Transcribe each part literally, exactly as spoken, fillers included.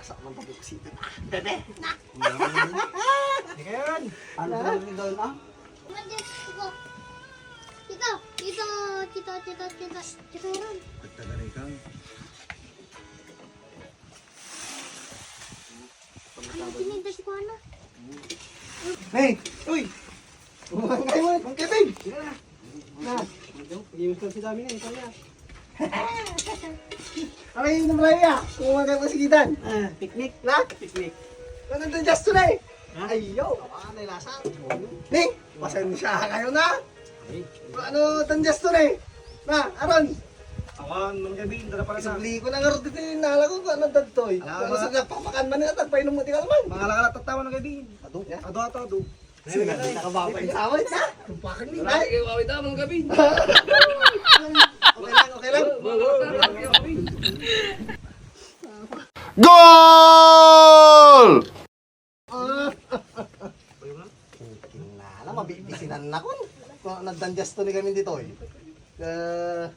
Sa man pabuksita. Ah, bebe! Na! Di kayo yan. Ano ba yung gawin, ah? Kita, kita, kita, kita, kita, kita, Ron. Pagtagaray ka. Ay, tinidas ko, ano? Hey! Uy! Bumangkay mo, Mang Kevin! Sige na. Na. Pag-iwas lang si Dami na, ikaw na. Aray, yung Raya, kung mga kasigitan. Ah, picnic. Na? Picnic. Ano itong Justin eh? Ha? Ay, yo. Awa, may lasa. Ning, pasensya kayo na. Ay. Ano itong Justin eh? Na, Aaron. Awan, Mang Gabin, tara para sa. Isubli ko na nga rin dito yung nala ko kung ano dadtoy. Ala, kung ano mga sa napapakan man nila, tagpainom mo, tingnan man. Mga lakala, tatawan, Mang Gabin. Ado? Ado, ato, ado. Sino na? Nakababa yung sawit, ha? Tumpakan ni. Marami kayo awit, ah, Mang Gabin. Okay lang, okay lang. Goal! Ah. Kinala, mabibisinan na kun. Kung nagdanjas to ni kami dito, eh. Eh,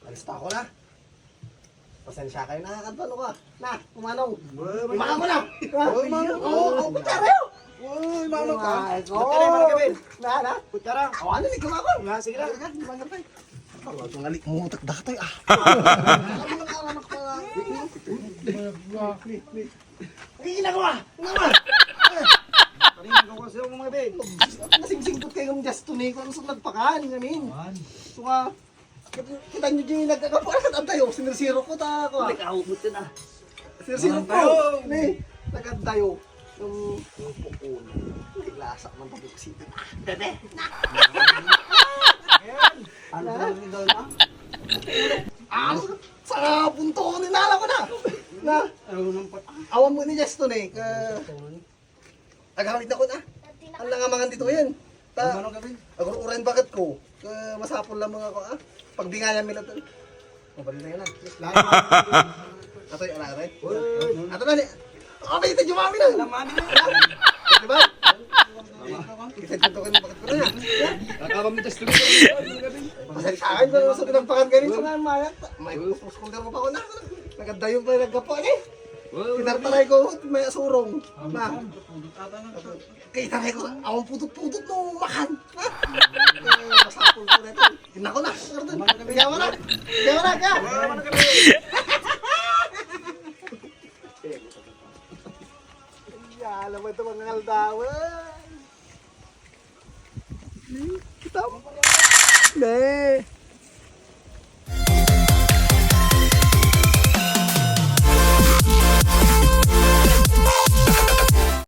alis pa ako na. Pasensya kayo, nakakadto ko, ah. Na, kumanong. Uy, Imangan mo na. Ha? Uy, manong. Oo, oo, kutsara yun. Uy, manong ka. Ay, ko. Kutsara, manong ka, Ben. Na, na. Kutsara. Awan na, di kumakon. Na, sige lang. Sige lang, kumakon tayo. Wala itong alikmutak datoy, ah. Ano na, anak ko, ah. Ang ginagawa! Ang ginagawa! Kanina ko kasi ako, mga Ben. Nasingsingpot kayo ng Justin eh, kung ano sa nagpakan, I mean. Awan. So nga, kita, kita nyo dyan yung nagkakapuan, ang tayo, sinirsiro ko, ta, ko, ah. Nag-awit mo dyan, ah. Sirsiro ko, Manong tayo. Ni, nagkantayo. Yung, yung puko na. Ay, lasa man pag-oxygen. Ah, bebe! Ayan. Ano ba yung gawin, ah? Ah, sa punto ko, ninala ko na. Na, Ano nang pat- awan mo ni Justin eh. Ka, Agamit na ko na. Ang nangamangan dito yan. Ta, Ano, Gabin? Aguro-urayan bagat ko. Ka, masapul lang mga ko, ah. Pagbingayan mi lang to. Mabali na yan, ah. Ato yung aray. Uy. Ato na ni. Ako, may ito, jumami na. Alam, mami na. Diba? Kita dito kayo bagat ko na yan. Kakabang mi testimony. Pasensya kayo, sa pinagpakan kayo sa mga mayat. May puspos ko pa ko na. Nagadayon pa, nagkapo, eh. Wow. Pinartaray ko, may asurong. Na. Kita ko, awan pudot-pudot no makan. Ha? Eh, masapul ko na ito. Ina ko na. Yawa na. Yawa na, ka. Yawa na, ka. Ya, alam mo ito, mga ngaldawan. Kita mo? Ne.